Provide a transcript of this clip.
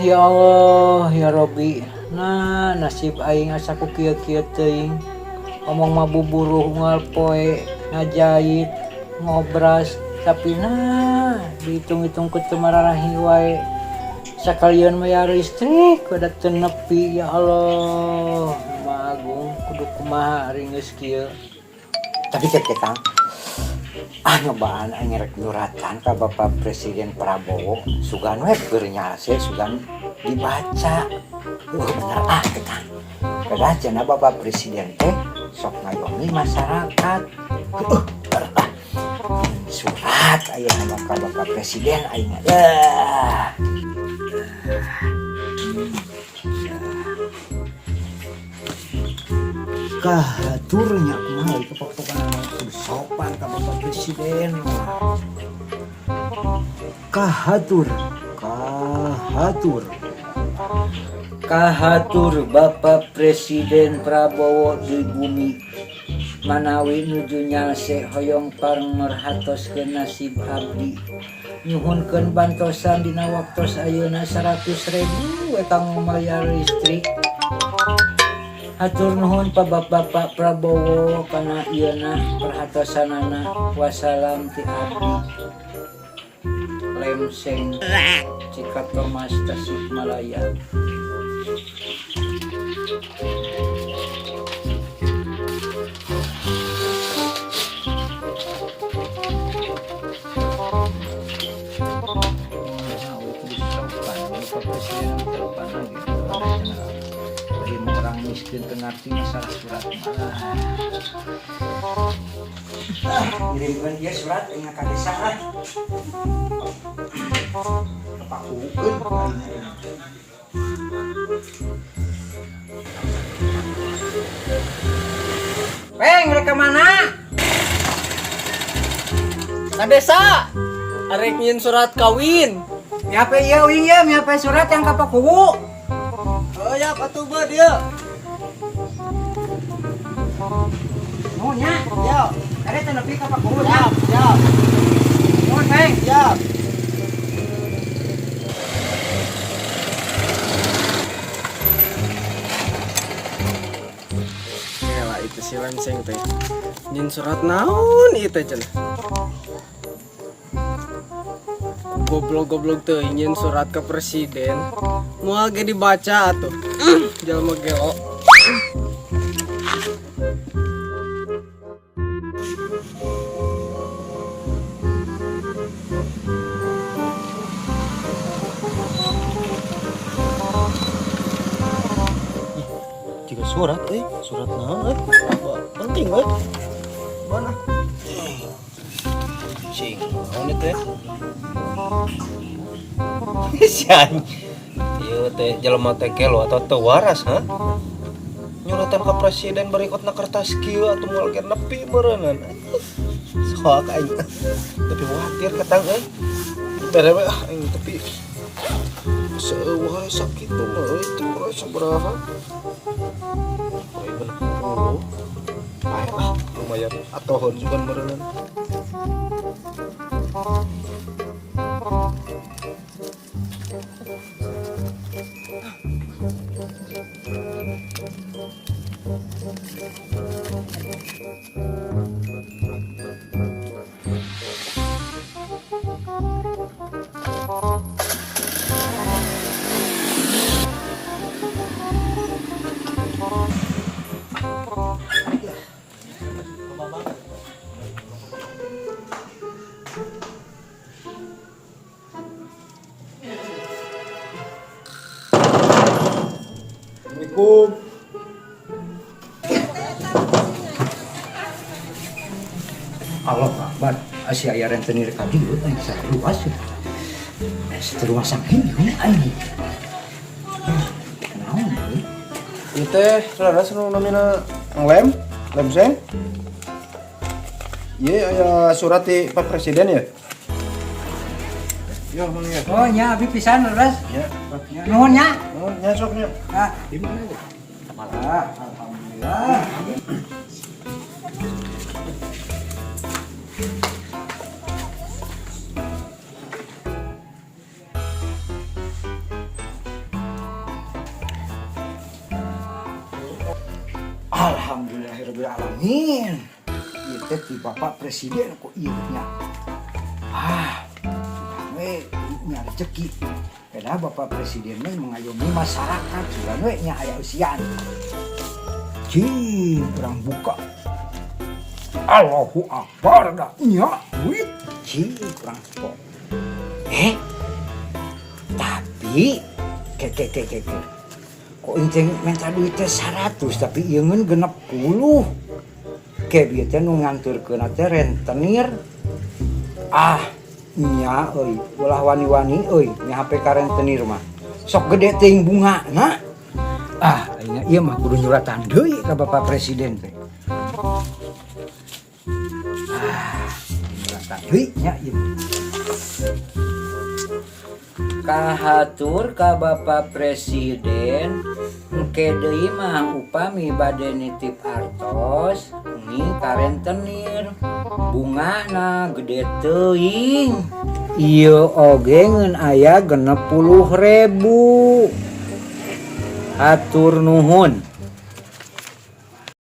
Ya Allah, ya Robbi. Nah, nasib aing asa ku kieu-kieu teuing. Ngomong mah buburuh unggal poe ngajait, ngobras, tapi nah dihitung-hitung ku teu mararahi wae. Sakalian mayar listrik kada teu nepi, ya Allah. Maha Agung kudu kumaha ari geus kieu. Tapi cek Kang, ah nyobaan aing rek nyuratan ka Bapak Presiden Prabowo, sugan we keur nyalse sugan dibaca. Bener ah Kang. Kedah cenah Bapak Presiden teh sok ngayomi masyarakat. Bener ah. Surat ayeuna mah ka Bapak Presiden aing mah. Dah. Kahaturnya kumaha ieu pokokna kudu sopan ka Bapak Presiden. Kahatur, kahatur. Kahatur Bapak Presiden Prabowo di bumi manawi nuju nyalse hoyong parmerhatoskeun nasib abdi nyuhunkeun bantosan dina waktos ayeuna 100.000 we kanggo mayar listrik. Hatur nuhun pa Bapak Prabowo kana ieuna perhatosanana. Wassalam ti abdi Lemseng Cikatomas Tasikmalaya. Nah, kudu sopan, Bapak Presiden telepon lagi. Bagi orang miskin teu ngarti masalah surat mah. Ah, ngirimkeun ieu surat aing ka desa ah. Kapakukeun aing. Peng, rek ka mana? Ka desa. Arek nyieun surat kawin. Miape ieu uing ieu, miape surat yang ka Pakuwu? Oh ya, atuh ba dia. Nuhun nya. Ya, Are teu nepi ka Pakuwu nya. siap, siap, Nuhun, Peng. Siap. Lah itu si Lemseng teh. Nyieun surat naon ieu teh cenah? Goblok-goblok teh nyieun surat ke presiden. Moal ge dibaca atuh. Jelema gelo. Jika surat, surat naon, penting, mana? Cing, naon itu ya? Sian. Ieu teh jelema teh gelo atau teu waras, ha? Nyuratan ka presiden berikutna kertas kieu atuh moal ge nepi meureunnan. Sok aing. Tapi khawatir ketang euy. Bere we ah aing tapi seueuh sakitu mah euy teu kurang sabaraha. 1060. Ayo lah, lumayan atohon juga meureunnan. Assalamualaikum. Allah Akbar. Asi aya rentenir ka dieu aing luas. Eh, rumah sakit ieu aing. Naon euy? Ieu teh leres nu namina Lem, Lemseng. Ieu aya surat ti Pak Presiden ya? Yo, mang ya. Oh nya abi pisan leres. Ya. Ya, nuhun nya. Oh, nya sok nya. Ah, Di mana itu? ah, alhamdulillah. Alhamdulillahirabbil alamin. Ieu teh ti Bapak Presiden kok ieu nya. Ah, we nya rezeki. Karena Bapak Presiden mah mengayomi masyarakat, sugan we nya aya eusian. Cing, kurang buka. Allahu Akbar dah nya duit. Cing, kurang kok. Eh, tapi ke ke ke ke ke. Kok enceng minta duit teh 100, tapi ieu ngeun 60. Ke bieu teh nu nganturkeun teh rentenir. Ah, nya euy, ulah wani-wani euy nya HP ka rentenir mah. Sok gede teuing bungana. Ah, ayeuna ieu mah kudu nyuratan deui ka Bapak Presiden teh. Ah, nyuratan deui nya ieu. Kahatur ka Bapak Presiden, engke deui mah upami bade nitip artos ni ka rentenir, bungana gede teuing. Ieu oge ngeun aya 60.000. Hatur nuhun.